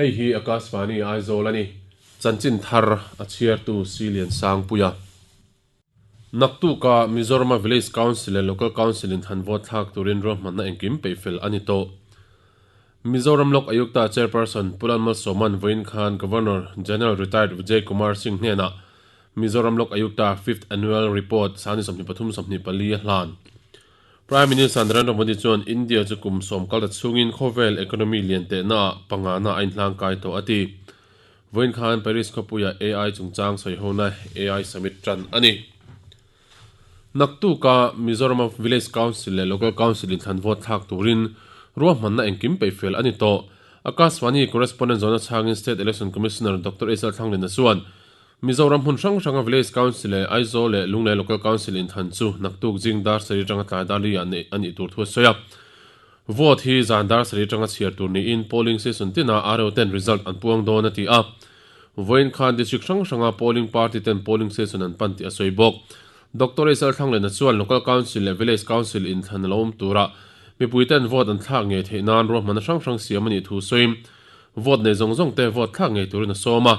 Hei hi Akashvani Aizawl a ni. Chanchin thar a chhiartu Silian Sangpuia. Naktuka Mizorama Village Council leh Local Council in thlan vote thlak turin ruahmanna engkim peihfel a ni tawh. Mizoram Lok Ayukta Chairperson Pu Lalmalsawman vawiin khan Governor General Retired Vijay Kumar Singh hnenah Mizoram Lok Ayukta Fifth Annual Report sani 23 24 a hlan. Prime Minister Narendra Modi chuan India chu kum sawm kal ta chhungin khawvel economy lian tehnaah pangana a inhlangkai tawh a ti. Vawiin khan Paris khawpuiah AI chungchang sawihona AI Summit tan a ni. Naktuka Mizorama Village Council leh Local Council inthlan vote thlak turin ruahmanna engkim peihfel a ni tawh. Akashvani Correspondent zawhna chhangin State Election Commissioner Doctor H L Thlanglina chuan Mizoram hmun hrang hranga Village Council leh Aizawl leh Lunglei Local Council inthlan chu naktuk zing dar sarih atanga tlai dar li ah neih a nih tur thu a sawi a. Vote hi zan dar sarih atanga chhiar tur niin polling station tinah RO ten result an puang dawn a ti a. Vawiin khan district hrang hranga polling party ten polling station an pan tih a sawi bawk. Doctor Isal Thlanglena chuan Local Council leh Village Council inthlan a lo awm turah mipui ten vote an thlak ngei theih nan ruahmanna hrang hrang siam a nih thu sawiin vote nei zawng zawng te vote thlak ngei turin a sawm a.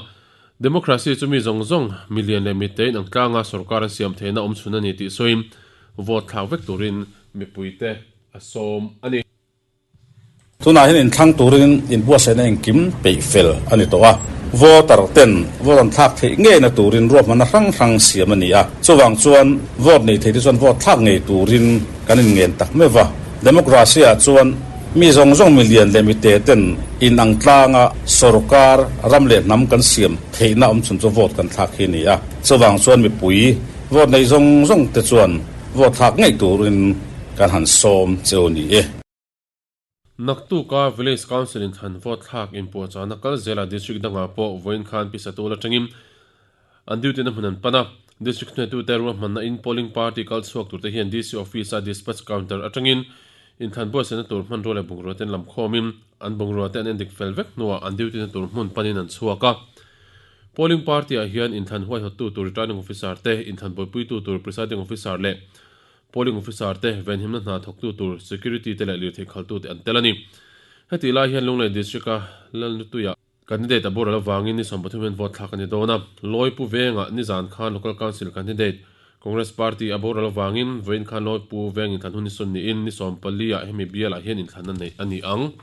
Democracy chu mi zawng zawng, milian leh mitein ang tlanga sorkar an siam theihna awm chhun a ni tih sawiin vote thlak vek turin mipuite a sawm a ni. Tunah hian inthlang turin inbuatsaihna engkim peih fel a ni tawh a, voter ten vote an thlak theih ngeina turin ruahmanna hrang hrang siam a ni a, chuvang chuan vote nei theite chuan vote thlak ngei turin kan inngen tak meuh va. Democracy ah chuan mi zawng zawng milian leh mite ten inang tlanga sorkar ram leh hnam kan siam theihna awm chhun chu vote kan thlak hi a ni a, chuvang chuan mipui vote nei zawng zawng te chuan vote thlak ngei turin kan han sawm cheu ni e. Naktuka Village Council in thlan vote thlak inpuahchahna kal zelah District dangah pawh vawiin khan Pisatul atangin an duty na hmun an pan a. District hnuaitute ruahmanna in polling party kal chhuak turte hian DC Office a Dispatch Counter atangin inthlan buatsaihna tur hmanrua leh bungrua te an lam khawmin an bungrua te an endik fel vek hnuah an duty na tur hmun panin an chhuak a. Polling party ah hian inthlan huaihawttu tur Returning Officer te, inthlan buaipuitu tur Presiding Officer leh Polling Officer te, venhimna hna thawktu tur Security te leh lirthei khaltu te an tel a ni. Hetih lai hian Lunglei District-a Lalnutuia candidate a boral avangin ni 30 hian vote thlak a ni dawn a. Lawipu Vengah nizan khan Local Council candidate Congress Party a boral avangin vawiin khan Lawipu Veng inthlan hun ni sawn niin ni 14 ah hemi bialah hian inthlanna neih a ni ang.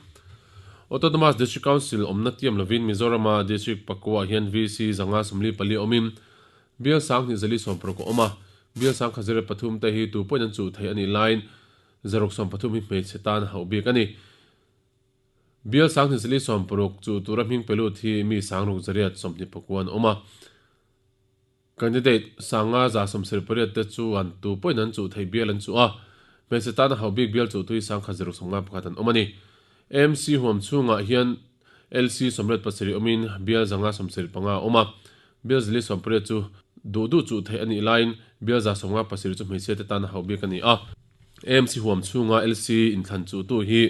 Autonomous District Council awmna tiam lovin Mizorama District pakua ah hian VC 544 awmin Bial 2046 a awm a, bial 1003 te hi tu pawhin an chuh theih a nih laiin 130 hi hmeichhe tan a hauh bik a ni. Bial 2060 chuh tura hming pe lut hi mi 6829 an awm a. Candidate 5178 te chuan tu pawhin an chuh theih bial an chuh a, hmeichhe tan a hauh bik bial chuhtu hi 1051 an awm a ni. AMC huam chhungah hian LC 87 awmin bial 575 a awm a. Bial zili 18 chu duh duh chuh theih a nih laiin bial 57 chu hmeichhia te tan a hauh bik a ni a. AMC huam chhunga LC inthlan chuhtu hi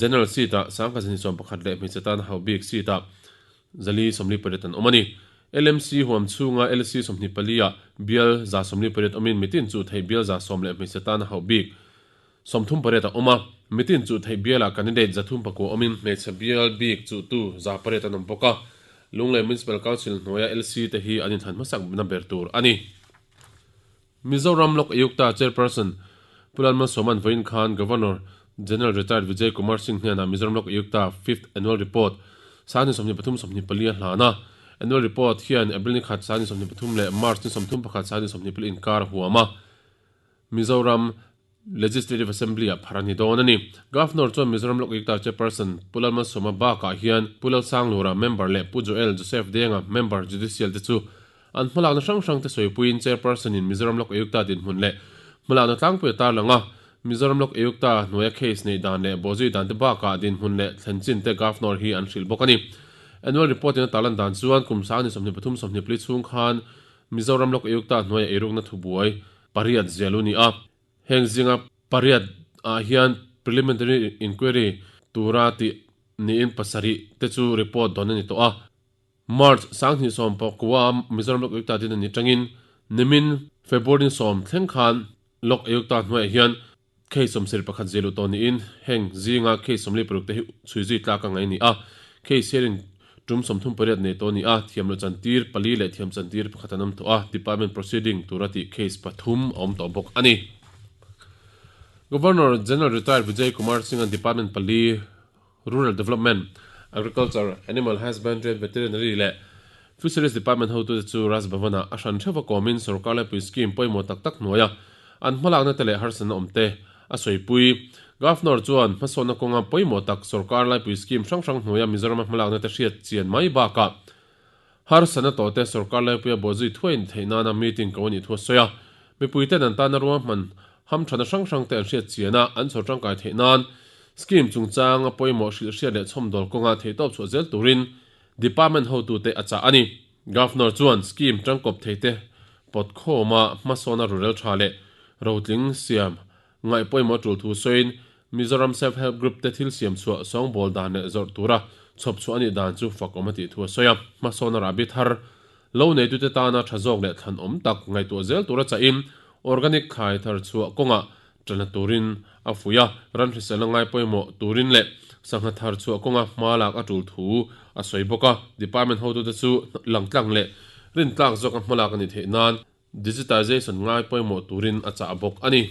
General seat-ah 1021 leh hmeichhe tan a hauh bik seat-ah 448 an awm a ni. LMC huam chhunga LC 24-ah bial 148 awmin mitin chuh theih bial 10 leh hmeichhe tan a hauh bik 38 a awm a. Mitin chuh theih bialah candidate 309 awmin hmeichhe bial bik chuhtu 800 an awm bawk a. Lunglei Municipal Council hnuaia LC te hi an inthlan hmasak na ber tur a ni. Mizoram Lok Ayukta Chairperson Pu Lalmalsawman vawiin khan Governor General Retired Vijay Kumar Singh hnenah Mizoram Lok Ayukta Fifth Annual Report 2023 24 a hlan a. Annual Report hian April ni khat 2023 leh March ni 31 2024 inkar a huam a. Mizoram Legislative Assembly-ah phar a ni dawn a ni. Governor chuan Mizoram Lok Ayukta Chairperson Pu Lalmalsawma bakah hian Pu Lalsanglura, Member leh Pu Joel Joseph Denga, Member, Judicial te chu an hmalakna hrang hrangte sawipuiin Chairperson-in Mizoram Lok Ayukta dinhmun leh hmalakna tlangpui a tarlang a. Mizoram Lok Ayukta hnuaia case neih dan leh bawhzui dante bakah dinhmun leh thlen chinte Governor hi an hrilh bawk a ni. Annual Report-in a tarlan dan chuan kum 2023 24 chhung khan Mizoram Lok Ayukta hnuaia eirukna thubuai pariat zial u ni a. Heng zinga pariat ah hian preliminary inquiry tura tih niin pasarih te chu report dawn a ni tawh a. March 2019 a Mizoram Lok Ayukta din a ni tangin nimin February 10 thleng khan Lok Ayukta hnuaiah hian case 71 zial u tawh niin heng zinga case 46 te hi chhui zui tlak a ngaih a ni a. Case hearing tum 38 nei tawh a ni a, thiam loh chantir pali leh thiam chantir pakhat an awm tawh a, department proceeding tura tih case pathum a awm tawh bawk a ni. Governor General Retired Vijay Kumar Singh-a'n department pali Rural Development, Agriculture, Animal Husbandry and Veterinary leh Fisheries Department hotute chu Raj Bhavan-ah a hran theuh a kawmin sorkar laipui scheme pawimawh tak tak hnuaia an hmalakna te leh harsatna awm te a sawipui. Governor chuan hmasawnna kawnga pawimawh tak sorkar laipui scheme hrang hrang hnuaia Mizorama hmalakna te hriat chian mai bakah harsatna tawhte sorkar laipuia bawhzui thuai ni theih nana meeting ko a nih thu a sawi a. Mipuiten an tana ruahman hamthana hrang hrangte an hriat chian a, an chhawr tangkai theih nan scheme chungchanga pawimawh hrilh hriat leh chhawmdawl kawnga theihtawp chhuah zel turin department hotute a chah a ni. Governor chuan scheme tangkawp theite pawtkhawma hmasawna rurel tha leh rotling siam Ngaih pawimawh tul thu sawiin Mizoram Self Help Group te thil siam chhuah sawngbawl dan leh zawrh tura chhawp chhuah a nih dan chu fak awm a tih thu a sawi a. Hmasawn a rahbi thar lo neitute tana tha zawk leh thlan awm tak ngaihtuah zel tura chahin organic thlai thar chhuah kawngah tanna turin a fuih a, ran hriselna ngai pawimawh turin leh sangha thar chhuah kawnga hma lak a tul thu a sawi bawk a. Department hotute chu langtlang leh rintlak zawka hmalak a nih theih nan Digitization ngai pawimawh turin a chah bawk a ni.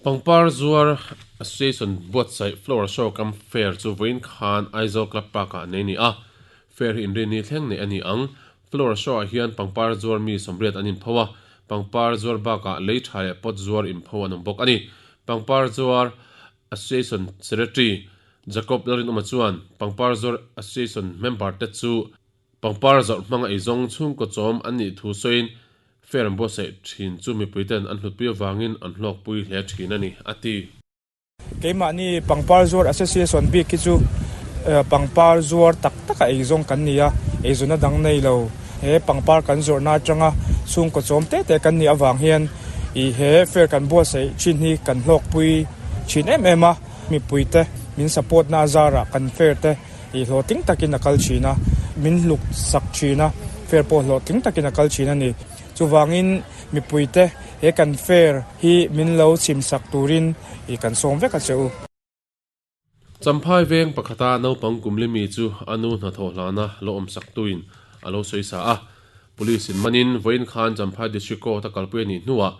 Pangpar zuar Association buatsaih Flower Show kam Fair chu vawiin khan Aizawl Club Park-ah nei a ni a. Fair hi inrinni thleng neih a ni ang. Flower Show-ah hian pangpar zuar mi 80 an inpho a, pangpar zuar bakah lei tha leh pot zuar inpho an awm bawk a ni. Pangpar zuar Association Secretary Jacob Lalrinawma chuan pangpar zuar Association member te chu Pangpar zawrh hmanga eizawng chhungkaw chawm an nih thu sawiin fair an buatsaih thin chu mipuiten an hlutpui avangin an hlawkpui hle thin a ni, a ti. Keimahni Pangpar Zuar Association bik hi chu pangpar zuar tak taka eizawng kan ni a, eizawnna dang nei lo. He pangpar kan zawrhna atanga chhungkaw chawm te te kan nih avang hian ih he fair kan buatsaih thin hi kan hlawkpui thin em em a, mipuite min support na azarah kan fair te I hlawhtling takin a kal thin a, min hluk sak thin a, fair pawh hlawhtling takin a kal thin a ni. Chuvangin mipuite he kan fair hi min lo chim sak turin i kan sawm vek a che u. Champhai veng pakhata naupang kumlimi chu a nu hnathawh hlana lo awm sak tuin a lo sawi sa a. Police in manin vawiin khan Champhai District Court a kalpui a nih hnuah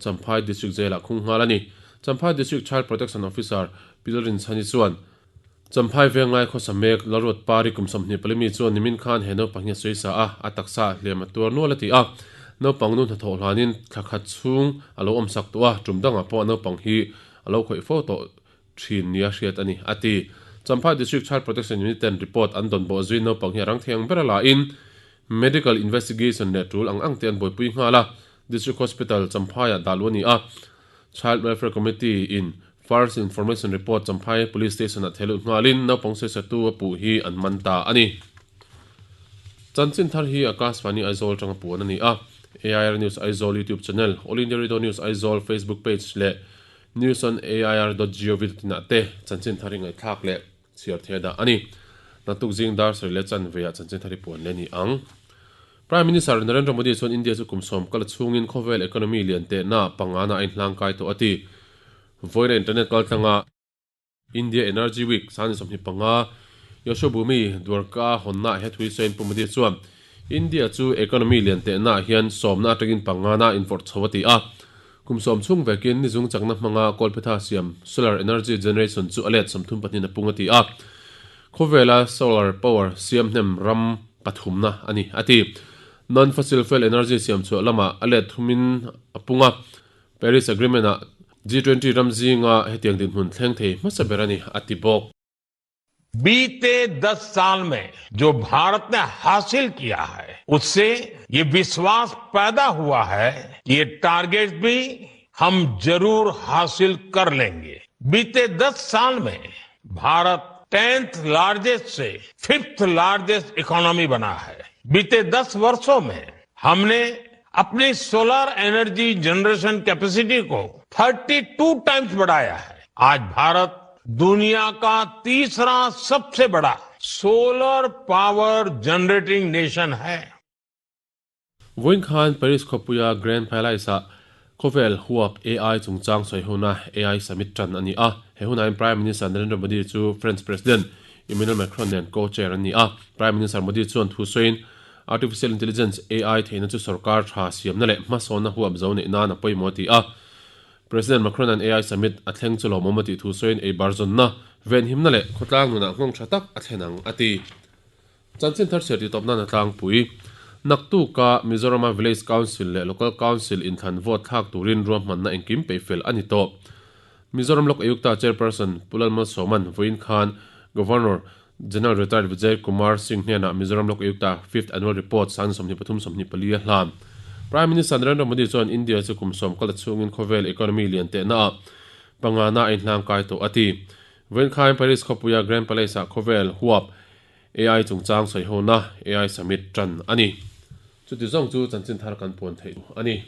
Champhai District Jail-ah khung nghal a ni. Champhai District Child Protection Officer Pilrin Chhani chuan Champhai Venglai khawsa mek Lalruat Pari kum 24 mi chuan nimin khan he naupang hi a sawi sa a, a taksa ah hliam a tuar nual a ti a. Naupang nu hnathawh hlanin thla khat chhung a lo awm sak tawh a, tum dangah pawh naupang hi a lo khawih fo tawh thin nia hriat a ni, a ti. Champhai District Child Protection Unit ten report an dawn bawh zui naupang hi a rang thei ang ber a la in medical investigation leh tul ang ang te an buaipui nghal a, District Hospital Champhai ah dah luh a ni a. Child Welfare Committee in First Information Report Champhai Police Station ah thehlut nghalin naupang sawisatu a puh hi an man ta a ni. Chanchin thar hi Akashvani Aizawl atanga puan a ni a. AIR News Aizawl YouTube Channel, All India Radio News Aizawl Facebook Page leh News on AIR dot gov dot in ah te chanchin thar hi ngaihthlak leh chhiar thei a dah a ni. Naktuk zing dar sarih leh chanve ah chanchin thar hi puan leh a ni ang. Prime Minister Narendra Modi chuan India chu kum sawm kal chhungin khawvel economy lian tehna pangana a inhlangkai tawh a ti. Vawiina internet kaltlanga India Energy Week 2025 Yashobhoomi Dwarka hawnna ah he thu hi sawiin Pu Modi chuan India chu economy lian tehna ah hian sawmna atangin pangana a invawrh chho a ti a. Kum sawm chhung vekin ni zung chakna hmanga kawlphetha siam solar energy generation chu a let 32 a pung a ti a. Khawvela solar power siam hnem ram pathumna a ni, a ti. Non-fossil fuel energy siam chhuah lamah a let thumin a pung a, Paris Agreement-ah G20 ram zinga hetiang dinhmun thleng thei hmasa ber a ni, a ti bawk. बीते 10 साल में जो भारत ने हासिल किया है उससे ये विश्वास पैदा हुआ है कि ये टारगेट भी हम जरूर हासिल कर लेंगे बीते 10 साल में भारत टेंथ लार्जेस्ट से fifth largest economy बना है बीते 10 वर्षों में हमने अपनी solar energy generation capacity को 32 टाइम्स बढ़ाया है आज भारत दुनिया का तीसरा सबसे बड़ा solar power generating nation है Vawiin khan Paris khawpuia Grand Palais-ah khawvel huap AI chungchang sawi huna AI Summit tan a ni a. He hunain Prime Minister Narendra Modi chu French President Emmanuel Macron nen co-chair an ni a. Prime Minister Modi chuan thu sawiin, Artificial Intelligence, AI, theihna chu sorkar tha siamna leh hmasawnna huap zo neih nan a pawimawh a ti a. President Macron-a'n AI Summit a thleng chu lawmawm a tih thu sawiin ei bar zawnna, venhimna leh khawtlang nunah nghawng tha tak a thlen ang a ti. Chanchin thar chhiar titawp nan a tlangpui. Naktuka Mizorama Village Council leh Local Council inthlan vote thlak turin ruahmanna engkim peihfel a ni tawh. Mizoram Lok Ayukta Chairperson Pu Lalmalsawman vawiin khan Governor General Retired Vijay Kumar Singh hnenah Mizoram Lok Ayukta Fifth Annual Report 2023 24 a hlan. Prime Minister Narendra Modi chuan India chu kum sawm kal ta chhungin khawvel economy lian tehna ah pangana a inhlang kai tawh a ti. Vawiin khain Paris khawpuia Grand Palace ah khawvel huap AI chungchang sawihona AI Summit tan a ni. Chuti zawng chu chanchin thar kan puan theih a ni.